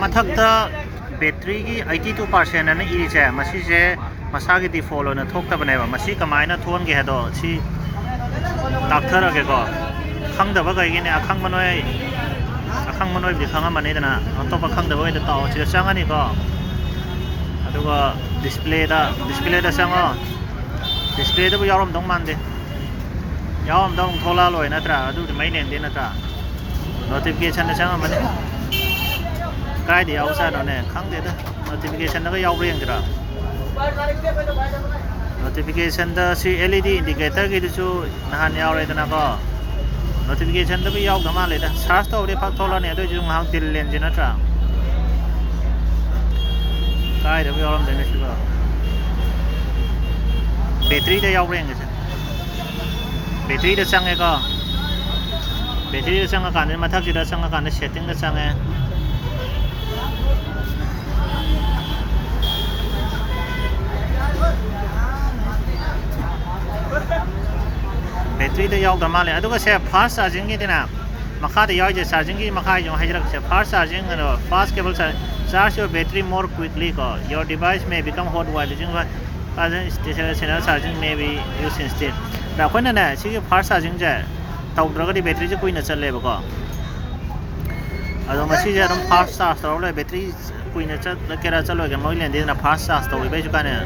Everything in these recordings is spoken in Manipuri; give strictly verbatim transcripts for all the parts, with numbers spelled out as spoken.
ꯃꯊꯛꯇ ꯕꯦꯇ꯭ꯔꯤꯒꯤ ꯑꯩꯠꯇꯤ ꯇꯨ ꯄꯥꯔꯁꯦꯟ ꯑꯅ ꯏꯔꯤꯁꯦ, ꯃꯁꯤꯁꯦ ꯃꯁꯥꯒꯤ ꯗꯤꯐꯣꯜꯠ ꯑꯣꯏꯅ ꯊꯣꯛꯇꯕꯅꯦꯕ꯫ ꯃꯁꯤ ꯀꯃꯥꯏꯅ ꯊꯣꯛꯍꯟꯒꯦ ꯍꯥꯏꯗꯣ ꯁꯤ ꯇꯥꯛꯊꯔꯛꯑꯒꯦꯀꯣ꯫ ꯈꯪꯗꯕ ꯀꯩꯒꯤꯅꯦ, ꯑꯈꯪꯕ ꯅꯣꯏ, ꯑꯈꯪꯕ ꯅꯣꯏꯕꯨꯗꯤ ꯈꯪꯉꯝꯃꯅꯤꯗꯅ, ꯑꯇꯣꯞꯄ ꯈꯪꯗꯕ ꯑꯣꯏꯅ ꯇꯥꯛꯑꯣ꯫ ꯁꯤꯗ ꯆꯪꯉꯅꯤꯀꯣ, ꯑꯗꯨꯒ ꯗꯤꯁꯄ꯭ꯂꯦꯗ, ꯗꯤꯁꯄ꯭ꯂꯦꯗ ꯆꯪꯉꯣ꯫ ꯗꯤꯁꯄ꯭ꯂꯦꯗꯕꯨ ꯌꯥꯎꯔꯝꯗꯧ ꯃꯥꯟꯗꯦ꯫ ꯌꯥꯎꯔꯝꯗꯧ ꯑꯃꯨꯛ ꯊꯣꯛꯂꯛꯑ ꯂꯣꯏꯔꯦ ꯅꯠꯇ꯭ꯔꯥ? ꯑꯗꯨꯗꯤ ꯃꯩ ꯂꯦꯝꯗꯦ ꯅꯠꯇ꯭ꯔꯥ? ꯅꯣꯇꯤꯐꯤꯀꯦꯁꯟꯗ ꯆꯪꯉꯝꯃꯅꯤ꯫ ꯀꯥꯏꯗ ꯌꯥꯎꯖꯥꯠꯅꯣꯅꯦ? ꯈꯪꯗꯦꯗ꯫ ꯅꯣꯇꯤꯐꯤꯀꯦꯁꯟꯗꯒ ꯌꯥꯎꯕ꯭ꯔꯥ ꯌꯦꯡꯁꯤꯔꯥ? ꯅꯣꯇꯤꯐꯤꯀꯦꯁꯟꯗ ꯁꯤ ꯑꯦꯜ ꯏ ꯗꯤ ꯏꯟꯗꯤꯀꯦꯇꯔꯒꯤꯗꯨꯁꯨ ꯅꯍꯥꯟ ꯌꯥꯎꯔꯦꯗꯅꯀꯣ꯫ ꯅꯣꯇꯤꯐꯤꯀꯦꯁꯟꯗꯕꯨ ꯌꯥꯎꯗ ꯃꯥꯜꯂꯦꯗ꯫ ꯁꯥꯔꯆ ꯇꯧꯔꯗꯤ ꯐꯠ ꯊꯣꯛꯂꯛꯑꯅꯤ, ꯑꯗꯨꯏꯁꯨ ꯉꯥꯏꯍꯥꯛ ꯗꯤꯜ ꯂꯦꯟꯁꯤ ꯅꯠꯇ꯭ꯔꯥ? ꯀꯥꯏꯗꯕꯨ ꯌꯥꯎꯔꯝꯗꯣꯏꯅꯣ ꯁꯤꯕꯣ? ꯕꯦꯇ꯭ꯔꯤꯗ ꯌꯥꯎꯕ꯭ꯔꯥ ꯌꯦꯡꯒꯦꯁꯦ꯫ ꯕꯦꯇ꯭ꯔꯤꯗ ꯆꯪꯉꯦꯀꯣ꯫ ꯕꯦꯇ꯭ꯔꯤꯗ ꯆꯪꯉꯀꯥꯟꯗ, ꯃꯊꯛꯁꯤꯗ ꯆꯪꯉꯀꯥꯟꯗ ꯁꯦꯠꯇꯤꯡꯗ ꯆꯪꯉꯦ꯫ ꯕꯦꯇ꯭ꯔꯤꯗ ꯌꯥꯎꯗ ꯃꯥꯜꯂꯦ꯫ ꯑꯗꯨꯒ ꯁꯦ, ꯐꯥꯁ ꯆꯥꯔꯖꯤꯡꯒꯤꯗꯤꯅꯦ, ꯃꯈꯥꯗ ꯌꯥꯎꯔꯤꯁꯦ, ꯆꯥꯔꯖꯤꯡꯒꯤ ꯃꯈꯥ ꯑꯩ ꯑꯃꯨꯛ ꯍꯥꯏꯖꯔꯛꯀꯦ꯫ ꯐꯥꯁ ꯆꯥꯔꯖꯤꯡ, ꯑꯗꯣ fast cable charge, charge your battery more quickly ꯀꯣ, your device may become hot while using, charging, stationary charging may be used instead꯫ ꯑꯗ ꯑꯩꯈꯣꯏꯅꯅꯦ, ꯁꯤꯒꯤ ꯐꯥꯁ ꯆꯥꯔꯖꯤꯡꯁꯦ ꯇꯧꯗ꯭ꯔꯒꯗꯤ ꯕꯦꯇ꯭ꯔꯤꯁꯦ ꯀꯨꯏꯅ ꯆꯠꯂꯦꯕꯀꯣ꯫ ꯑꯗꯣ ꯃꯁꯤꯁꯦ ꯑꯗꯨꯝ ꯐꯥꯁ ꯆꯥꯔꯖ ꯇꯧꯔꯒ ꯂꯩ꯫ ꯕꯦꯇ꯭ꯔꯤ ꯀꯨꯏꯅ ꯆꯠꯀꯦꯔꯥ ꯆꯠꯂꯣꯏꯒꯦꯔꯥ ꯃꯣꯏ ꯂꯦꯟꯗꯦꯗꯅ, ꯐꯥꯁ ꯆꯥꯔꯖ ꯇꯧꯈꯤꯕꯩꯁꯨ ꯀꯥꯟꯅꯩ꯫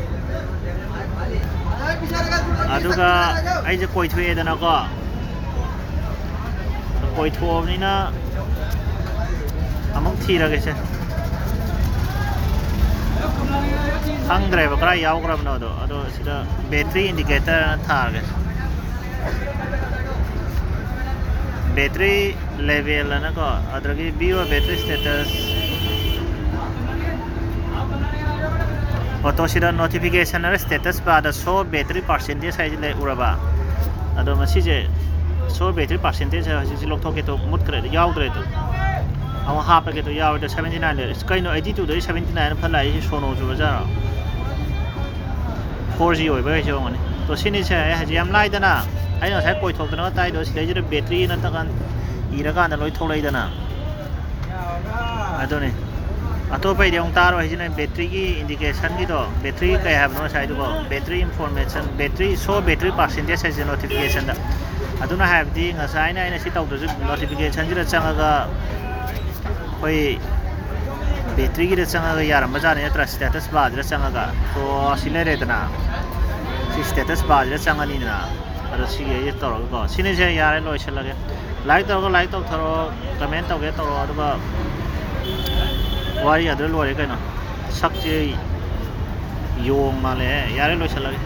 ꯑꯗꯨꯒ ꯑꯩꯁꯦ ꯀꯣꯏꯊꯣꯛꯑꯦꯗꯅꯀꯣ, ꯀꯣꯏꯊꯣꯛꯑꯕꯅꯤꯅ ꯑꯃꯨꯛ ꯊꯤꯔꯒꯦꯁꯦ꯫ ꯈꯪꯗ꯭ꯔꯦꯕ ꯀꯗꯥꯏ ꯌꯥꯎꯈ꯭ꯔꯕꯅꯣꯗꯣ꯫ ꯑꯗꯣ ꯁꯤꯗ ꯕꯦꯇ꯭ꯔꯤ ꯏꯟꯗꯤꯀꯦꯇꯔ ꯑꯅ ꯊꯥꯔꯒꯦ꯫ ꯕꯦꯇ꯭ꯔꯤ ꯂꯦꯚꯦꯜ ꯑꯅꯀꯣ, ꯑꯗꯨꯗꯒꯤ view battery status꯫ ꯑꯣꯇꯣ ꯁꯤꯗ ꯅꯣꯇꯤꯐꯤꯀꯦꯁꯟ ꯑꯅ status bar ꯗ show battery percentage ꯍꯥꯏꯁꯤ ꯂꯩ, ꯎꯔꯕ? ꯑꯗꯣ ꯃꯁꯤꯁꯦ show battery percentage ꯍꯥꯏꯕ ꯍꯧꯖꯤꯛꯁꯤ ꯂꯧꯊꯣꯛꯀꯦ ꯇꯧ, ꯃꯨꯠꯈ꯭ꯔꯦ, ꯌꯥꯎꯗ꯭ꯔꯦ ꯑꯗꯨ꯫ ꯑꯃꯨꯛ ꯍꯥꯞꯄꯒꯦ ꯇꯧ, ꯌꯥꯎꯔꯦ꯫ Seventy nine ꯂꯩꯔꯦ꯫ ꯑꯁ, ꯀꯩꯅꯣ, eighty two ꯗꯒꯤ seventy nine ꯐꯠ ꯂꯥꯛꯏꯁꯤ, ꯁꯣꯅꯣ ꯆꯨꯔꯖꯥꯠꯔꯣ? Four G ꯑꯣꯏꯕ ꯍꯥꯏꯁꯦ ꯑꯣꯏꯔꯝꯒꯅꯤ꯫ ꯇꯣ ꯁꯤꯅꯤꯁꯦ ꯑꯩ ꯍꯧꯖꯤꯛ ꯌꯥꯝ ꯂꯥꯏꯗꯅ, ꯑꯩꯅ ꯉꯁꯥꯏ ꯀꯣꯏꯊꯣꯛꯇꯅ ꯇꯥꯏꯗꯣ ꯁꯤꯗꯩꯁꯤꯗ ꯕꯦꯇ꯭ꯔꯤ ꯅꯠꯇꯀꯥꯟ ꯏꯔꯀꯥꯟꯗ ꯂꯣꯏ ꯊꯣꯛꯂꯛꯏꯗꯅ꯫ ꯑꯗꯨꯅꯤ꯫ ꯑꯇꯣꯞꯄꯩꯗꯤ ꯑꯃꯨꯛ ꯇꯥꯔꯣꯏ꯫ ꯍꯧꯖꯤꯛꯅ ꯕꯦꯇ꯭ꯔꯤꯒꯤ ꯏꯟꯗꯤꯀꯦꯁꯟꯒꯤꯗꯣ, ꯕꯦꯇ꯭ꯔꯤ ꯀꯩ ꯍꯥꯏꯕꯅꯣ ꯉꯁꯥꯏꯗꯨꯕꯣ? ꯕꯦꯇ꯭ꯔꯤ ꯏꯟꯐꯣꯔꯃꯦꯁꯟ, ꯕꯦꯇ꯭ꯔꯤ ꯁꯣ, ꯕꯦꯇ꯭ꯔꯤ ꯄꯥꯔꯁꯦꯟꯇꯦꯖ ꯍꯥꯏꯁꯦ ꯅꯣꯇꯤꯐꯤꯀꯦꯁꯟꯗ꯫ ꯑꯗꯨꯅ ꯍꯥꯏꯕꯗꯤ ꯉꯁꯥꯏꯅ ꯑꯩꯅ ꯁꯤ ꯇꯧꯗ꯭ꯔꯁꯨ ꯅꯣꯇꯤꯐꯤꯀꯦꯁꯟꯁꯤꯗ ꯆꯪꯉꯒ ꯑꯩꯈꯣꯏ ꯕꯦꯇ꯭ꯔꯤꯒꯤꯗ ꯆꯪꯉꯒ ꯌꯥꯔꯝꯕ ꯖꯥꯠꯅꯤ ꯅꯠꯇ꯭ꯔꯥ? ꯁ꯭ꯇꯦꯇꯁ ꯕꯥꯔꯁꯤꯗ ꯆꯪꯉꯒ꯫ ꯁꯣ ꯁꯤ ꯂꯩꯔꯦꯗꯅ, ꯁꯤ ꯁ꯭ꯇꯦꯇꯁ ꯕꯥꯔꯁꯤꯗ ꯆꯪꯉꯅꯤꯗꯅ꯫ ꯑꯗꯣ ꯁꯤꯒꯤ ꯑꯩ ꯇꯧꯔꯒꯀꯣ, ꯁꯤꯅꯤꯁꯦ ꯌꯥꯔꯦ, ꯂꯣꯏꯁꯤꯜꯂꯒꯦ꯫ ꯂꯥꯏꯛ ꯇꯧꯔꯒ ꯂꯥꯏꯛ ꯇꯧꯊꯔꯛꯑꯣ, ꯀꯃꯦꯟ ꯇꯧꯒꯦ ꯇꯧꯔꯛꯑꯣ, ꯑꯗꯨꯒ ꯋꯥꯔꯤ ꯑꯗꯨꯗ ꯂꯣꯏꯔꯦ ꯀꯩꯅꯣ꯫ ꯁꯛꯁꯦ ꯌꯣꯡ ꯃꯥꯜꯂꯦ꯫ ꯌꯥꯔꯦ, ꯂꯣꯏꯁꯤꯜꯂꯒꯦ꯫